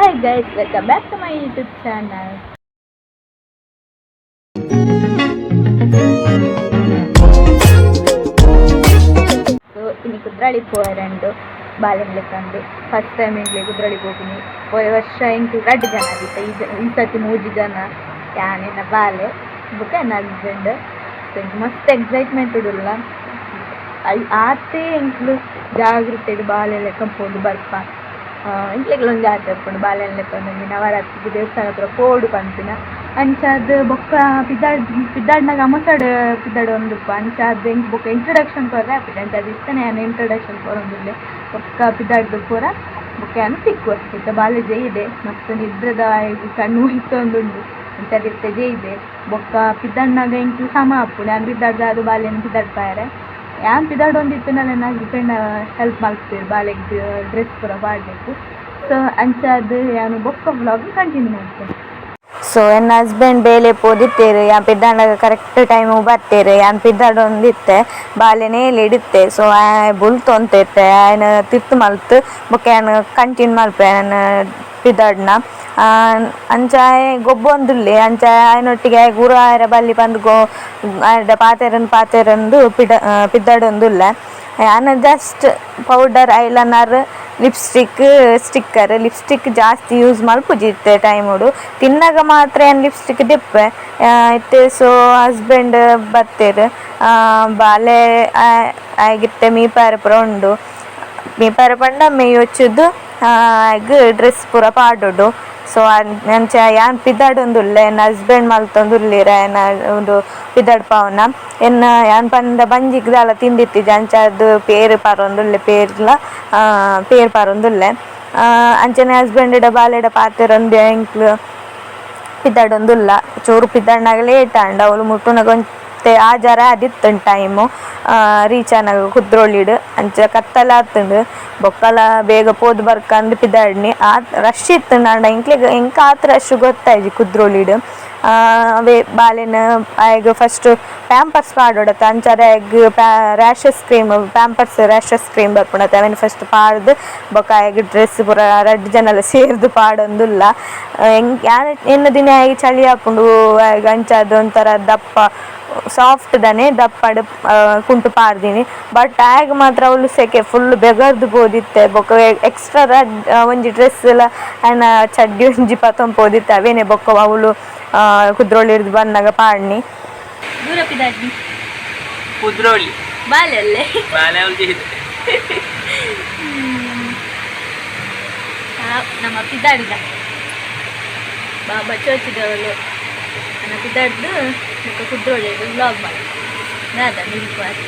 Hi guys, welcome back to my YouTube channel. So ಇನಿ ಕುದ್ರಾಳಿ ಪೋಯರಂಡು ಬಾಲೆನ್ first time ಎಂಕ್ಲೆ ಕುದ್ರಾಳಿ ಪೋಪಿನಿ. ಪೋಯ ವರ್ಷ ಎಂಕ್ ರಡ್ಡ್ ಜನ ಆದಿತ್ತ, ಈ ಸರ್ತಿ ಮೂಜಿ ಜನ, ಯಾನ್, ಎನ್ನ ಬಾಲೆ ಬೊಕ ಎನ್ನ ಹಸ್ಬೆಂಡ್. ಸೊ ಎಂಕ್ ಮಸ್ತ್ ಎಕ್ಸೈಟ್ಮೆಂಟ್ ಉಡುಲ್ಲ. ಆತೇ ಎಂಕ್ಲು ಜಾಗ್ರತೆಡ್ ಬಾಲೆ ಲೆಕ್ಕ ಪೋದು ಬರ್ಪ. ಎಂಕ್ಲೆಗ್ಲ ಒಂಜಿ ಆಸೆ ಉಪ್ಪುಂಡು ಬಾಲೆನ್ ಲೆಕ್ಕೊಂದು ಒಂಜಿ ನವರಾತ್ರಿಗೆ ದೇವಸ್ಥಾನ ಪೂರ ಪೋಡು ಪನ್ಪಿನ. ಅಂಚಾದ್ ಬೊಕ್ಕ ಪಿದಾಡ್ ಪಿದಾಡ್ನಗ ಅಮಸಡ್ ಪಿದಾಡೊಂದುಪ್ಪ. ಅಂಚಾದ್ ಎಂಕ್ ಬೊಕ್ಕ ಇಂಟ್ರೊಡಕ್ಷನ್ ಕೊರ್ರೆ ಆಪುಜಿ. ಅಂಚಾದ್ ಇತ್ತೆನೆ ಯಾನ್ ಇಂಟ್ರೊಡಕ್ಷನ್ ಕೊರೊಂದುಲ್ಲೆ. ಬೊಕ್ಕ ಪಿದಾಡ್ದ್ ಪೂರ ಬೊಕ್ಕ ಯಾನ್ ತಿಕ್ಕುವೆ. ಇತ್ತೆ ಬಾಲೆ ಜೈದೆ, ಮಸ್ತ್ ನಿದ್ರೆದ ಕಣ್ಣು ಒಯ್ತೊಂದುಂಡು. ಅಂಚಾದ್ ಇತ್ತೆ ಜೈದೆ, ಬೊಕ್ಕ ಪಿದಾಡ್ನಗ ಎಂಕ್ ಸಮ ಆಪುಂಡು. ಯಾನ್ ಪಿದಾಡ್ದ್ ಬಾಲೆನ್ ಪಿದಾಡ್ಪಾಯೆರೆ. ಯಾನ್ ಪಿದಾಡೊಂದಿತ್ತಿನಲ್ಲ ಎನ್ನ ಹಸ್ಬೆಂಡ್ ಹೆಲ್ಪ್ ಮಲ್ಪುವೆರ್ ಬಾಲೆಗ್ ಡ್ರೆಸ್ ಪೂರ ಪಾಡ್ಲೆಗ್. ಸೊ ಅಂಚಾದ್ ಯಾನ್ ಬೊಕ್ಕ ವ್ಲಾಗ್ ಕಂಟಿನ್ಯೂ ಮಲ್ಪೆ. ಸೊ ಎನ್ನ ಹಸ್ಬೆಂಡ್ ಬೇಲೆ ಪೋದಿತ್ತೆರ್. ಯಾನ್ ಪಿದಾಡ್ನಗ ಕರೆಕ್ಟ್ ಟೈಮ್ ಬತ್ತೆರ್. ಯಾನ್ ಪಿದಾಡೊಂದಿತ್ತೆ, ಬಾಲೆ ನೇಲಿಡಿತ್ತೆ. ಸೊ ಆಯೆ ಬುಲ್ತೊಂತಿತ್ತೆ. ಆಯನ ತಿರ್ತ್ ಮಲ್ತ್ ಬೊಕ್ಕ ಯಾನ್ ಕಂಟಿನ್ಯೂ ಮಲ್ಪೆ ಯಾನ್ ಪಿದಾಡ್ನ. ಅಂಚ ಆಯೆ ಗೊಬ್ಬೊಂದುಲ್ಲೆ. ಅಂಚ ಆಯನೊಟ್ಟಿಗೆ ಆಯೆ ಗುರು ಆಯೆರೆ ಬಲ್ಲಿ ಪಂದ್ ಗೋ ಆಯಡ ಪಾತೆರೊಂದು ಪಾತೆರೊಂದು ಪಿದಾಡೊಂದುಲ್ಲೆ. ಯಾನ್ just powder, eyeliner, lipstick, sticker. Lipstick ಜಾಸ್ತಿ ಯೂಸ್ ಮಲ್ಪುಜಿ ಇತ್ತೆ ಟೈಮುಡು. ತಿನ್ನಗ ಮಾತ್ರ ಯಾನ್ ಲಿಪ್ಸ್ಟಿಕ್ ದೆಪ್ಪೆ ಇತ್ತೆ. ಸೊ ಹಸ್ಬೆಂಡ್ ಬತ್ತೆರ್. ಬಾಲೆ ಆಯಗಿತ್ತೆ ಮೀಪಾಯೆರೆ ಪೂರ ಉಂಡು. ಮೀಪಾಯೆರೆ ಪಂಡ ಮೆಯ್ ಒಚ್ಚುದು ಆಯಗ್ ಡ್ರೆಸ್ ಪೂರ ಪಾಡೊಡು. ಸೊ ಅಂಚ ಯಾನ್ ಪಿದಾಡೊಂದುಲ್ಲೆ, ಎನ್ನ ಹಸ್ಬೆಂಡ್ ಮಲ್ತೊಂದುಲ್ಲೆರ್ ಆಯನ ಉಂದು ಪಿದಾಡ್ಪಾವುನ. ಎನ್ನ ಯಾನ್ ಪಂಡ ಬಂಜಿಗ್ ದಾಲ ತಿಂದಿತ್ತಿಜಿ. ಅಂಚಾದ್ ಪೇರ್ ಪರೊಂದುಲ್ಲೆ, ಪೇರ್ಲ ಪೇರ್ ಪರೊಂದುಲ್ಲೆ. ಅಂಚನೆ ಹಸ್ಬೆಂಡ್ ಬಾಲೆಡ ಪಾತೆರೊಂದು ಎಂಕ್ಲು ಪಿದಾಡೊಂದುಲ್ಲ. ಚೂರು ಪಿದಾಡ್ನಗ ಲೇಟ್ ಆಂಡ್. ಅವ್ಲು ಮುಟ್ಟುನಗ ಒಂತೆ ಆಜಾರ ಆದಿತ್ತುಂಡು ಟೈಮು ರೀಚ್ ಆನಗ ಕುದ್ರೋಳಿಡ್. ಅಂಚ ಕತ್ತಲೆ ಆತುಂಡು. ಬೊಕ್ಕಲ ಬೇಗ ಪೋದು ಬರ್ಕಂದ್ ಪಿದಾಡ್ನಿ. ಆತ್ ರಶ್ ಇತ್ತುಂಡು, ಆಂಡ ಎಂಕ್ಲೆಗ್ ಎಂಕ್ ಆತ್ ರಶ್ ಗೊತ್ತಾಯಿಜಿ ಕುದ್ರೋಳಿಡ್. ಅವೇ ಬಾಲೆನ್ ಆಯಗ್ ಫಸ್ಟ್ ಪ್ಯಾಂಪರ್ಸ್ ಪಾಡೊಡತ್ತ, ಅಂಚಾದ್ ಆಯಗ್ rashes cream, Pampers rashes cream ಬರ್ಪುಂಡತ್ತೆ, ಅವೆನ್ ಫಸ್ಟ್ ಪಾಡ್ದ್ ಬೊಕ್ಕ ಆಯಗ್ ಡ್ರೆಸ್ ಪೂರ ರಡ್ಡ್ ಜನಲ ಸೇರ್ದ್ ಪಾಡೊಂದುಲ್ಲ. ಎಂಕ್ ಯಾನ್ ಎನ್ನ ದಿನ ಆಯಗ್ ಚಳಿ ಆಪುಂಡು ಆಯಗ್. ಅಂಚಾದ್ ಒಂಥರ ದಪ್ಪ ಸಾಫ್ಟ್ ದಾನೆ ದಪ್ಪಡ್ ಕುಂಟು ಪಾಡ್ದಿನಿ. ಬಟ್ ಆಯಗ್ ಮಾತ್ರ ಅವ್ಲು ಸೆಕೆ ಫುಲ್ ಬೆಗರ್ದ್ ಪೋದಿತ್ತೆ. ಬೊಕ್ಕ ಎಕ್ಸ್ಟ್ರಾ ರಡ್ಡ್ ಒಂಜಿ ಡ್ರೆಸ್ ಲ ಆಯನ ಚಡ್ಡಿ ಒಂಜಿ ಪತೊಂದು ಪೋದಿತ್ತೆ. ಅವೇನೆ ಬೊಕ್ಕ ಅವ್ಲು ಕುದ್ರೋಳಿರ್ದ್ ಬನ್ನಗ ಪಾಡ್ನಿ. ದೂರ ಪಿದಾಡ್ನಿ. ಕುದ್ರೋಳಿ. ಬಾಲೆ ಅಲ್ಲೇ. ಬಾಲೆ ಅವ್ಲು. ನಮ್ಮ ಪಿದಾಡಿದ ಬಾಬಾ ಚರ್ಚಿದವಳು ನನ್ನ ಪಿದಾಡ್ದು ಬೊಕ್ಕ ಕುದ್ರೋಳಿಡ್ ವ್ಲಾಗ್ ಮಾಡಿ ದಾದ ನಿಲ್ಪಾರಿ.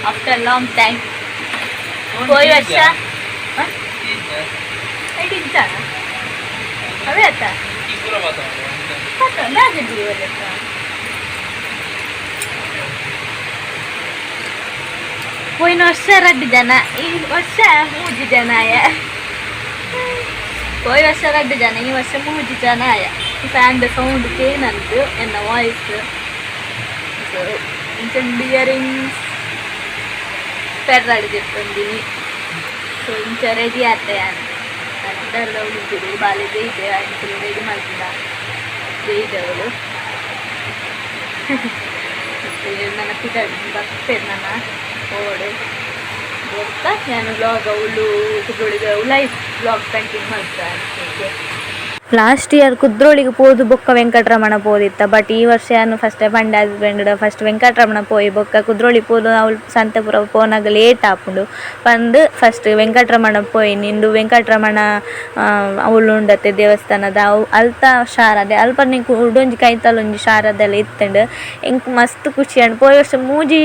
After long time. ಪೋಯಿ ವರ್ಷ ಐಟ್ ಇಜ್ಜಾನ ಅವೇ ಅತ್ತ ಪತ್ತ ದಾದ ದೀವಲೆಕ್ಕ. ಪೋಯಿನ ವರ್ಷ ರಡ್ಡ್ ಜನ, ಈ ವರ್ಷ ಮೂಜಿ ಜನ ಆಯ. ಪೋಯಿ ವರ್ಷ ರಡ್ಡ್ ಜನ, ಈ ವರ್ಷ ಮೂಜಿ ಜನ ಆಯ. ಫ್ಯಾನ್ ದ ಸೌಂಡ್ ಕೇನಂತು ಎನ್ನ ವಾಯ್ಸ್. ಸೊ ಇಂಚ ಇಯರಿಂಗ್ಸ್ ಪೆರ್ರಾಡ್ ದೆತ್ತೊಂದಿನಿ. ಸೊ ಇಂಚ ರೆಡಿ ಆತೆ ಯಾನ್. ಪಿದಾಡ್ದ ಉಳಿದಿದೆ ಬಾಲೆ ಜೈದೆ, ಅಂಚ ರೆಡಿ ಮಲ್ತಿದ ಜೈದವಳು. ನನ್ನ ಪಿದಾಡ್ ಬರ್ತೇನೆ ನನ್ನ ಓಡು. ಬೊಕ್ಕ ನಾನು ವ್ಲಾಗ್ ಅವಳು ಕುದ್ರೋಳಿದ life vlog continue ಮಾಡ್ತಾನೆ. Okay. Last year ಕುದ್ರೋಳಿಗೆ ಪೋದು ಬೊಕ್ಕ ವೆಂಕಟರಮಣ ಪೋದಿತ್ತ. ಬಟ್ ಈ ವರ್ಷ ಯಾನ್ ಫಸ್ಟ್ ಪಂಡೆ ಹಸ್ಬೆಂಡ್, ಫಸ್ಟ್ ವೆಂಕಟರಮಣ ಪೋಯಿ, ಬೊಕ್ಕ ಕುದ್ರೋಳಿ ಪೋದು ಅವ್ಲು ಸಂತೆಪುರ ಪೋನಗ ಲೇಟ್ ಆಪುಂಡು ಪಂದ್ ಫಸ್ಟ್ ವೆಂಕಟರಮಣ ಪೋಯಿ. ನಿಂದು ವೆಂಕಟರಮಣ ಅವ್ಲು ಉಂಡತೆ ದೇವಸ್ಥಾನದ ಅವು ಅಲ್ತ ಶಾರದೆ ಅಲ್ಪ ನಿಂಕ್ ಕುಡೊಂಜಿ ಕೈತಲ್ ಒಂಜಿ ಶಾರದೆಲ ಇತ್ತುಂಡು. ಎಂಕ್ ಮಸ್ತ್ ಖುಷಿ ಆಂಡ್. ಪೋಯಿ ವರ್ಷ ಮೂಜಿ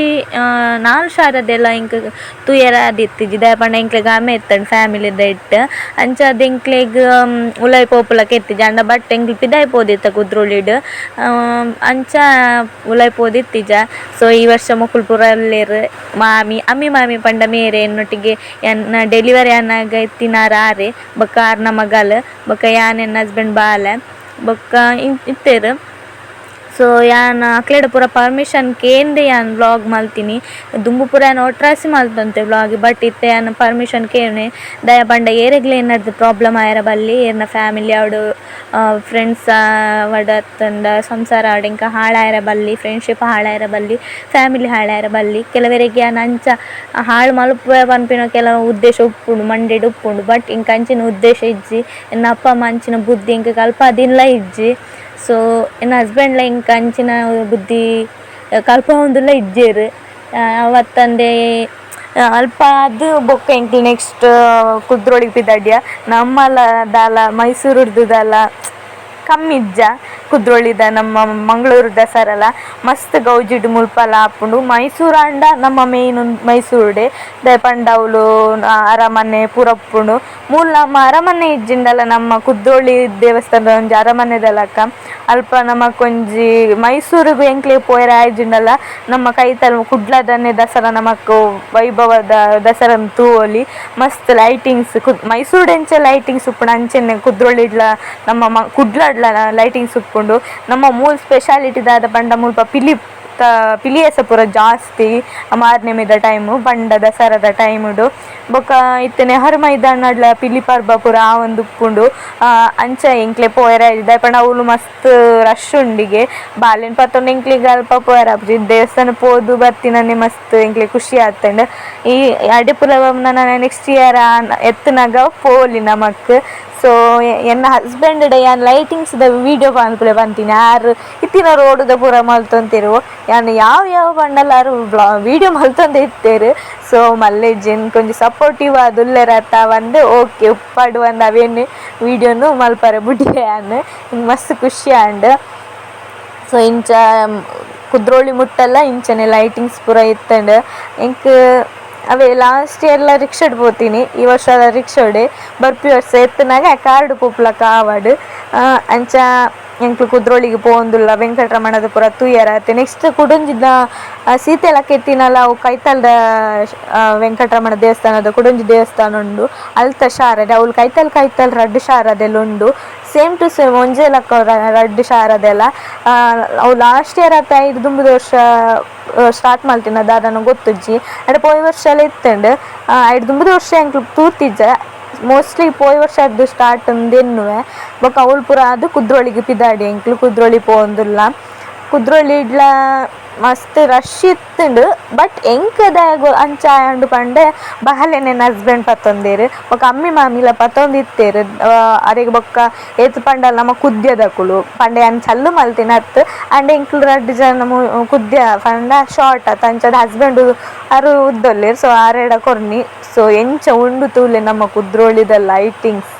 ನಾಲ್ ಶಾರದೆಲ ಎಂಕ್ ತೂಯೆರೆ ಆದಿತ್ತಿಜಿ. ದಾಯೆ ಪಂಡ ಎಂಕ್ಲೆಗ್ ಅಮೆ ಇತ್ತುಂಡು ಫ್ಯಾಮಿಲಿದ ಇಟ್ಟ್. ಅಂಚಾದ್ ಎಂಕ್ಲೆಗ್ ಉಲಾಯಿ ಪೋಪುಲಕ ಇತ್ತಿಜಿ. ಆಂಡ ಬಟ್ ಎಂಕ್ಲು ಪಿದಾಯಿ ಪೋದಿತ್ತ ಕುದ್ರೋಳಿಡ್, ಅಂಚ ಉಲಾಯಿ ಪೋದಿತ್ತಿಜ. ಸೊ ಈ ವರ್ಷ ಮೊಕುಲು ಪೂರ ಉಲ್ಲೆರ್. ಮಾಮಿ ಅಮ್ಮಿ, ಮಾಮಿ ಪಂಡ ಮೇರೆ ಎನ್ನೊಟ್ಟಿಗೆ ಎನ್ನ ಡೆಲಿವರಿ ಆನಗ ಇತ್ತಿನಾರ್ ಆರೆ. ಬೊಕ್ಕ ಆರ್ನ ಮಗಲ್, ಬೊಕ್ಕ ಯಾನ್, ಎನ್ನ ಹಸ್ಬೆಂಡ್, ಬಾಲೆ ಬೊಕ್ಕ ಇತ್ತೆರ್. ಸೊ ಯಾನ್ ಅಕ್ಲೆಡ ಪೂರ ಪರ್ಮಿಷನ್ ಕೇಂದೆ ಯಾನ್ ವ್ಲಾಗ್ ಮಲ್ತಿನಿ. ದುಂಬು ಪೂರ ಯಾನ್ ಒಟ್ರಾಸಿ ಮಲ್ತೊಂತೆ ವ್ಲಾಗ್, ಬಟ್ ಇತ್ತೆ ಯಾನ್ ಪರ್ಮಿಷನ್ ಕೇನೆ. ದಾಯೆ ಪಂಡ ಏರೆಗ್ಲ ಎನ್ನಡ್ದ್ ಪ್ರಾಬ್ಲಮ್ ಆಯೆರ ಬಲ್ಲಿ. ಏರ್ನ ಫ್ಯಾಮಿಲಿ ಆವಡ್, ಫ್ರೆಂಡ್ಸ್ ಆವಡ್, ಅತ್ತಂಡ ಸಂಸಾರ ಆವಡ್, ಎಂಕ್ ಹಾಳಾಯೆರ ಬಲ್ಲಿ, ಫ್ರೆಂಡ್ಶಿಪ್ ಹಾಳಾಯೆರ ಬಲ್ಲಿ, ಫ್ಯಾಮಿಲಿ ಹಾಳಾಯೆರ ಬಲ್ಲಿ. ಕೆಲವೆರೆಗ್ ಯಾನ್ ಅಂಚ ಹಾಳು ಮಲ್ಪುವೆ ಪನ್ಪಿನ ಕೆಲವು ಉದ್ದೇಶ ಉಪ್ಪುಂಡು, ಮಂಡೆಡ್ ಉಪ್ಪುಂಡು. ಬಟ್ ಎಂಕ್ ಅಂಚಿನ ಉದ್ದೇಶ ಇಜ್ಜಿ. ಎನ್ನ ಅಪ್ಪ ಅಮ್ಮ ಅಂಚಿನ ಬುದ್ಧಿ ಎಂಕ್ ಕಲ್ಪಾದಿನ್ಲ ಇಜ್ಜಿ. ಸೊ ಎನ್ನ ಹಸ್ಬೆಂಡ್ಲ ಎಂಕ್ ಅಂಚಿನ ಬುದ್ಧಿ ಕಲ್ಪಾವೊಂದುಲ ಇಜ್ಜೆರ್. ಅವತ್ತಂದೆ ಅಲ್ಪ ಆದ್ ಬೊಕ್ಕ ಎಂಕ್ಲು ನೆಕ್ಸ್ಟ್ ಕುದ್ರೋಳಿಗ್ ಪಿದಡ್ಯ. ನಮ್ಮಲ ದಾಲ ಮೈಸೂರುರ್ದು ದಾಲ ಕಮ್ಮಿ ಇಜ್ಜ ಕುದ್ರೋಳಿದ ನಮ್ಮ ಮಂಗಳೂರು ದಸರಲ ಮಸ್ತ್ ಗೌಜಿಡ್ ಮುಲ್ಪಲ ಆಪುಂಡು. ಮೈಸೂರು ಆಂಡ ನಮ್ಮ ಮೇನ್ ಮೈಸೂರುಡೆ. ದಾಯೆ ಪಂಡ ಅವ್ಲು ಅರಮನೆ ಪೂರ ಉಪ್ಪುಂಡು. ಮೂಲು ನಮ್ಮ ಅರಮನೆ ಇಜ್ಜಿಂಡಲ ನಮ್ಮ ಕುದ್ರೋಳಿ ದೇವಸ್ಥಾನದ ಒಂಜಿ ಅರಮನೆದ ಲೆಕ. ಅಲ್ಪ ನಮಕೊಂಜಿ ಮೈಸೂರುಗು ಎಂಕ್ಲೆಗ್ ಪೋಯೆರೆ ಆಯಿಜಿಂಡಲ ನಮ್ಮ ಕೈತಲ್ ಕುಡ್ಲದನೆ ದಸರಾ ನಮಕ್ ವೈಭವದ ದಸರಾನ್ ತೂವೊಲಿ. ಮಸ್ತ್ ಲೈಟಿಂಗ್ಸ್, ಮೈಸೂರುಡು ಎಂಚ ಲೈಟಿಂಗ್ಸ್ ಉಪ್ಪುಂಡು ಅಂಚನೆ ಕುದ್ರೋಳಿಡ್ಲ ನಮ್ಮ ಕುಡ್ಲಡ್ಲ ಲೈಟಿಂಗ್ಸ್ ಉಪ್ಪುಂಡು. ನಮ್ಮ ಮೂಲು ಸ್ಪೆಷಾಲಿಟಿ ದಾದ ಪಂಡ ಮುಲ್ಪ ಪಿಲಿ ಪಿಲಿಯೇಸ ಪೂರ ಜಾಸ್ತಿ ಮಾರ್ನೆಮಿದ ಟೈಮ್ ಪಂಡ ದಸರಾದ ಟೈಮುಡು. ಬೊಕ್ಕ ಇತ್ತೆ ನೆಹರು ಮೈದಾನಡ್ಲ ಪಿಲಿ ಪರ್ಬ ಪೂರ ಆವೊಂದು ಉಪ್ಪುಂಡು. ಅಂಚ ಎಂಕ್ಲೆ ಪೋಯೆರೆ ಆಯಿಜಿ. ದಾಯೆ ಪಂಡ ಅವ್ಲು ಮಸ್ತ್ ರಶ್ ಉಂಡಿಗೆ. ಬಾಲೆನ್ ಪತೊಂದು ಎಂಕ್ಲೆಗ್ ಅಲ್ಪ ಪೋಯೆರೆ ಆಪುಜಿ. ದೇವಸ್ಥಾನ ಪೋದು ಬತ್ತಿನನೆ ಮಸ್ತ್ ಎಂಕ್ಲೆಗ್ ಖುಷಿ ಆತ್ಂಡ್. ಈ ಅಡೆ ಪೂರ ನನ ನೆಕ್ಸ್ಟ್ ಇಯರ್ ಎತ್ತುನಗ ಪೋಲಿ ನಮಕ್. ಸೊ ಎನ್ನ ಹಸ್ಬೆಂಡ್ ಯಾನ್ ಲೈಟಿಂಗ್ಸ್ ದ ವಿಡಿಯೋ ಮನ್ಪುಲೆ ಪಂತಿನಿ. ಆರ್ ಇತ್ತಿನ ರೋಡ್ ದ ಪೂರ ಮಲ್ತೊಂತೆರ್. ಯಾನ್ ಯಾವ ಯಾವ ಪಂಡಲ ಆರ್ ವಿಡಿಯೋ ಮಲ್ತೊಂದೆ ಇತ್ತೆರ್. ಸೊ ಮಲ್ಲೆಜ್ಜಿ ಎಂಕ್ ಒಂಜಿ ಸಪೋರ್ಟಿವ್ ಆದ್ ಉಲ್ಲೆರ್ ಅತ್ತ ಪಂದ್ ಓಕೆ ಉಪ್ಪಡ್ ಪಂದ್ ಅವೇನ್ ವಿಡಿಯೋನು ಮಲ್ಪರೆ ಬುಡಿಯೆ ಯಾನ್. ಮಸ್ತ್ ಖುಷಿ ಆಂಡ್. ಸೊ ಇಂಚ ಕುದ್ರೋಳಿ ಮುಟ್ಟಲ ಇಂಚನೆ ಲೈಟಿಂಗ್ಸ್ ಪೂರ ಇತ್ತ್ಂಡ್. ಎಂಕ್ ಅವೇ ಲಾಸ್ಟ್ ಇಯರ್ಲ ರಿಕ್ಷಾಡ್ ಪೋತಿನಿ, ಈ ವರ್ಷ ರಿಕ್ಷಾಡೆ. ಬರ್ಪಿ ವರ್ಷ ಎತ್ತುನಗ ಕಾರ್ಡ್ ಪೋಪುಲಕ ಆವಡ್. ಅಂಚ ಎಂಕ್ಲು ಕುದ್ರೋಳಿಗ್ ಪೋವೊಂದುಲ್ಲ. ವೆಂಕಟರಮಣದ ಪೂರ ತೂಯೆರೆ ಆತೆ. ನೆಕ್ಸ್ಟ್ ಕುಡೊಂಜಿ ಸೀತೆಲಕ್ಕ ಇತ್ತಿನಲ ಅವು ಕೈತಲ್ದ ವೆಂಕಟರಮಣ ದೇವಸ್ಥಾನದ ಕುಡೊಂಜಿ ದೇವಸ್ಥಾನ ಉಂಡು. ಅಲ್ತ ಶಾರದೆ ಅವ್ಲು ಕೈತಲ್ ಕೈತಲ್ ರಡ್ಡ್ ಶಾರದೆಲು ಉಂಡು. ಸೇಮ್ ಟು ಸೇಮ್ ಒಂಜೇ ಲಕ್ಕ ರಡ್ಡ್ ಶಾರದೆಲ. ಅವು ಲಾಸ್ಟ್ ಇಯರ್ ಅತ್ತ ಐದು ದುಂಬುದ ವರ್ಷ ಸ್ಟಾರ್ಟ್ ಮಲ್ತಿನ ದಾದನ ಗೊತ್ತುಜ್ಜಿ. ಆಂಡ ಪೋಯಿ ವರ್ಷಲ ಇತ್ತ್ಂಡ್. ಐಡ್ ದುಂಬುದ ವರ್ಷ ಎಂಕ್ಲು ತೂತಿಜ್ಜ. ಮೋಸ್ಟ್ಲಿ ಪೋಯಿ ವರ್ಷ ಅದ್ದು ಸ್ಟಾರ್ಟ್ ಅಂದ್ ಎನ್ನುವೆ. ಬೊಕ ಅವ್ಲು ಪೂರ ಆದ್ ಕುದ್ರೋಳಿಗ್ ಪಿದಾಡಿ ಎಂಕ್ಲು ಕುದ್ರೋಳಿ ಪೋವೊಂದುಲ್ಲ. ಕುದ್ರೋಳಿಡ್ಲ ಮಸ್ತ್ ರಶ್ ಇತ್ತ್ಂಡ್. ಬಟ್ ಎಂಕ್ ದಾಯೆಗ್ ಅಂಚ ಆಂಡ್ ಪಂಡೆ ಬಾಲೆನ್ ಎನ್ನ ಹಸ್ಬೆಂಡ್ ಪತ್ತೊಂದೆರ್. ಬೊಕ ಅಮ್ಮಿ ಮಾಮಿಲ ಪತ್ತೊಂದಿತ್ತೆರ್. ಅರೆಗ್ ಬೊಕ್ಕ ಏತ್ ಪಂಡಲ ನಮ ಕುದ್ಯದಕುಲು ಪಂಡ ಯಾನ್ ಚಲ್ಲು ಮಲ್ತಿನ ಅತ್ತ್. ಆಂಡ ಎಂಕ್ಲು ರಡ್ಡ್ ಜನ ಕುದ್ಯ ಪಂಡ ಶಾರ್ಟ್ ಅತ್ತ, ಅಂಚಾದ್ ಹಸ್ಬೆಂಡ್ ಅರ್ ಉದ್ದೊಲ್ಲೆರ್. ಸೊ ಅರೆಡ ಕೊರ್ನಿ. ಸೊ ಎಂಚ ಉಂಡು ತೂಲೆ ನಮ್ಮ ಕುದ್ರೋಳಿದ ಲೈಟಿಂಗ್ಸ್.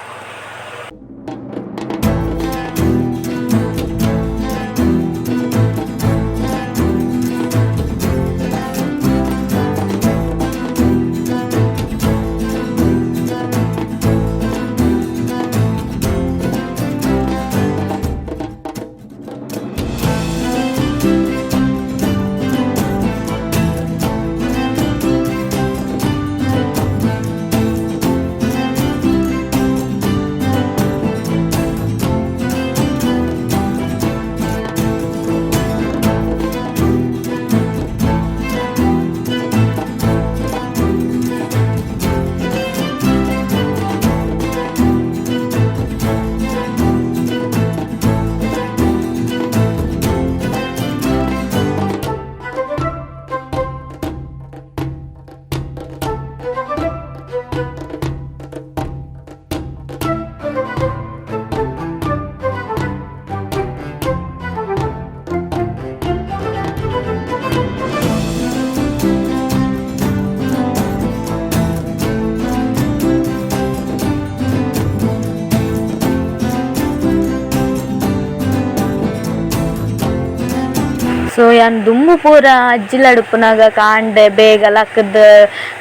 So ಯಾನ್ ದುಂಬು ಪೂರ ಅಜ್ಜಿಲಡುಪುನಗ ಕಾಂಡೆ ಬೇಗ ಲಕ್ಕುದು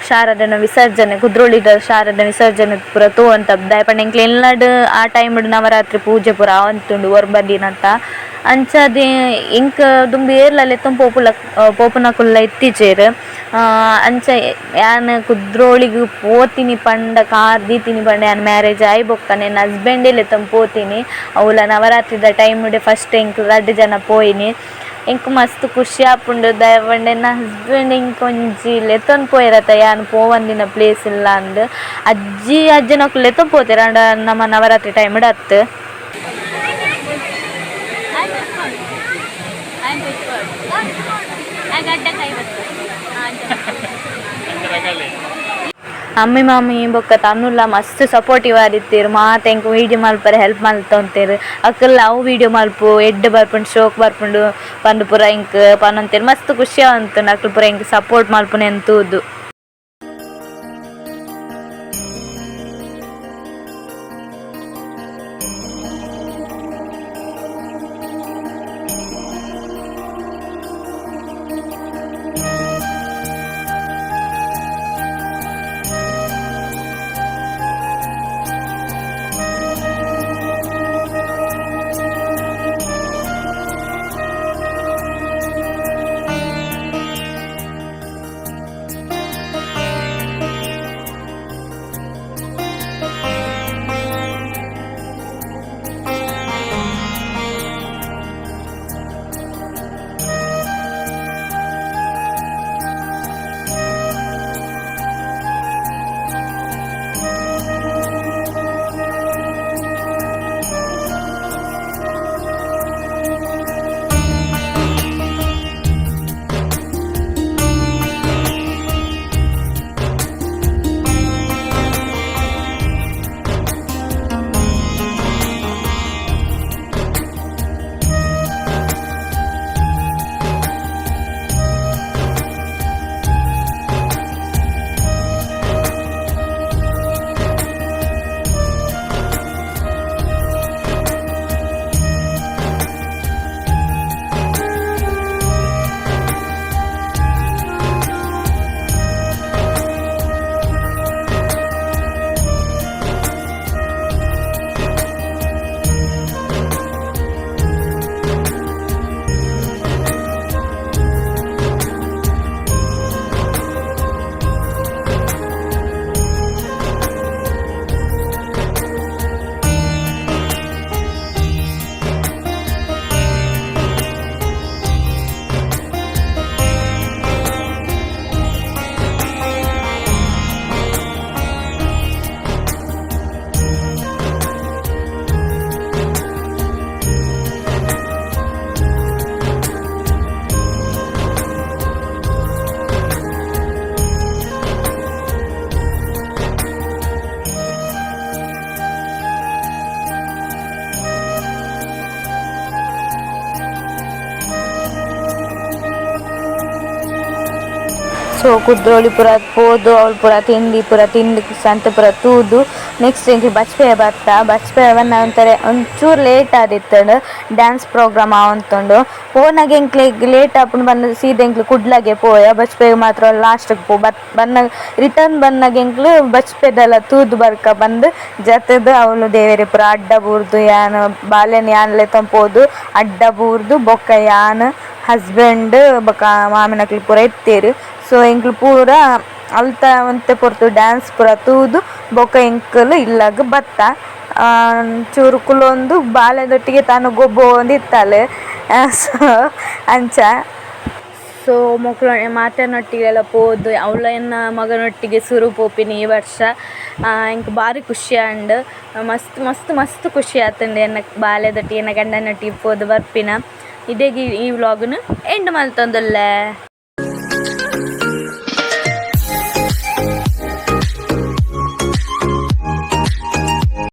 ಶಾರದನ ವಿಸರ್ಜನೆ ಕುದ್ರೋಳಿದ ಶಾರದನ ವಿಸರ್ಜನೆ ಪೂರ ತೂವೊಂತ ದಾಯೆ ಪಂಡ ಎಂಕ್ಲೆ ಇಲ್ಲಡ್ ಆ ಟೈಮ್ ನವರಾತ್ರಿ ಪೂಜೆ ಪೂರ ಆವೊಂತುಂಡು ಒರ್ಂಬ ದಿನತ. ಅಂಚಾದ್ ಎಂಕ್ ದುಂಬು ಏರ್ಲ ಲೆತ್ತೊಂದು ಪೋಪುಲ ಪೋಪುನಕುಲ್ಲ ಇತ್ತಿಜೆರ್. ಅಂಚ ಯಾನ್ ಕುದ್ರೋಳಿಗ್ ಪೋತಿನಿ ಪಂಡ ಕಾರ್ ದೀತಿನಿ ಪಂಡ ಯಾನ್ ಮ್ಯಾರೇಜ್ ಆಯಿ ಬೊಕ್ಕನೆ ಎನ್ನ ಹಸ್ಬೆಂಡೇ ಲೆತ್ತೊಂದು ಪೋತಿನಿ. ಅವ್ಲ ನವರಾತ್ರಿದ ಟೈಮ್ ಫಸ್ಟ್ ಎಂಕ್ ರಡ್ಡ್ ಜನ ಪೋಯಿನಿ. ಎಂಕ್ ಮಸ್ತ್ ಖುಷಿ ಆಪುಂಡು ದಾಯೆ ಪಂಡ ಎನ್ನ ಹಸ್ಬೆಂಡ್ ಎಂಕ್ ಒಂಜಿ ಲೆತ್ತೊಂದು ಪೋಯೆರತ ಯಾನ್ ಪೋವಂದಿನ ಪ್ಲೇಸ್ ಇಲ್ಲ ಅಂದ್. ಅಜ್ಜಿ ಅಜ್ಜನಕುಲು ಲೆತ್ತೊಂದು ಪೋತೆರ್ ಆಂಡ ನಮ ನವರಾತ್ರಿ ಟೈಮ್ ಅತ್ತ್. ಅಮ್ಮಿ ಮಾಮಿ ಬೊಕ್ಕ ತನ್ನುಲ ಮಸ್ತ್ ಸಪೋರ್ಟಿವ್ ಆದಿತ್ತೆರ್ ಮಾತ ಎಂಕ್ ವೀಡಿಯೋ ಮಲ್ಪರೆ ಹೆಲ್ಪ್ ಮಲ್ತೊಂತೆರ್. ಅಕುಲು ಅವು ವೀಡಿಯೋ ಮಲ್ಪು ಎಡ್ಡೆ ಬರ್ಪುಂಡು ಶೋಕ್ ಬರ್ಪುಂಡು ಪಂದ್ ಪೂರ ಎಂಕ್ ಪನೊಂತೆರ್. ಮಸ್ತ್ ಖುಷಿ ಆವೊಂತುಂಡು ಅಕುಲು ಪೂರ ಎಂಕ್ ಸಪೋರ್ಟ್ ಮಲ್ಪುನೆನ್ ತೂದು. ಸೊ ಕುದ್ರೋಳಿ ಪೂರ ಪೋದು ಅವ್ಲು ಪೂರ ತಿಂಡಿ ಪೂರ ತಿಂದು ಸಂತೆ ಪೂರ ತೂದು ನೆಕ್ಸ್ಟ್ ಎಂಕ್ಲು ಬಜ್ಪೆಯ ಬತ್ತ. ಬಜ್ಪೆಯ ಬನ್ನ ಒಂಥರ ಒಂಚೂರು ಲೇಟ್ ಆದಿತ್ತುಂಡು ಡ್ಯಾನ್ಸ್ ಪ್ರೋಗ್ರಾಮ್ ಆವೊಂತುಂಡು. ಪೋನಾಗ ಎಂಕ್ಲೆಗ್ ಲೇಟ್ ಆಪುಂಡು ಪಂದ್ ಸೀದಾ ಎಂಕ್ಲು ಕುಡ್ಲಗೆ ಪೋಯ. ಬಜ್ಪೆಗ್ ಮಾತ್ರ ಲಾಸ್ಟ್ ಪೋ ಬನ್ನಗ ರಿಟರ್ನ್ ಬನ್ನಗ ಎಂಕ್ಲು ಬಜ್ಪೆದೆಲ್ಲ ತೂದು ಬರ್ಕ ಬಂದು ಜತ್ತ್‌ದ್ ಅವ್ಲು ದೇವೆರೆ ಪೂರ ಅಡ್ಡ ಬೂರ್ದು ಯಾನ್ ಬಾಲೆನ್ ಯಾನ್ ಲೆತ್ತೊಂದು ಪೋದು ಅಡ್ಡ ಬೂರ್ದು ಬೊಕ್ಕ ಯಾನ್ ಹಸ್ಬೆಂಡ್ ಬೊಕ್ಕ ಮಾಮಿನಕುಲು ಪೂರ ಇತ್ತೆರ್. ಸೊ ಎಂಕ್ಲು ಪೂರ ಅಲ್ತ ಒಂತೆ ಪೊರ್ತು ಡ್ಯಾನ್ಸ್ ಪೂರ ತೂದು ಬೊಕ್ಕ ಎಂಕುಲು ಇಲ್ಲಗ್ ಬತ್ತ. ಚೂರು ಕುಲೊಂದು ಬಾಲೆದೊಟ್ಟಿಗೆ ತಾನು ಗೊಬ್ಬೊಂದಿತ್ತಲ್. ಸೊ ಅಂಚ ಸೊ ಮೊಕ್ಲು ಮಾತೆರ್ನೊಟ್ಟಿಗೆಲ ಪೋದು ಅವ್ಲ ಎನ್ನ ಮಗನೊಟ್ಟಿಗೆ ಸುರು ಪೋಪಿನಿ ಈ ವರ್ಷ. ಎಂಕ್ ಬಾರಿ ಖುಷಿ ಆಂಡ್. ಮಸ್ತ್ ಮಸ್ತ್ ಮಸ್ತ್ ಖುಷಿ ಆತುಂಡು ಎನ್ನ ಬಾಲೆದೊಟ್ಟಿಗೆ ಎನ್ನ ಗಂಡನೊಟ್ಟಿಗೆ ಪೋದು ಬರ್ಪಿನ. ಇಡೆಗ್ ಈ ವ್ಲಾಗ್ ನು ಎಂಡ್ ಮಲ್ತೊಂದುಲ್ಲೆ.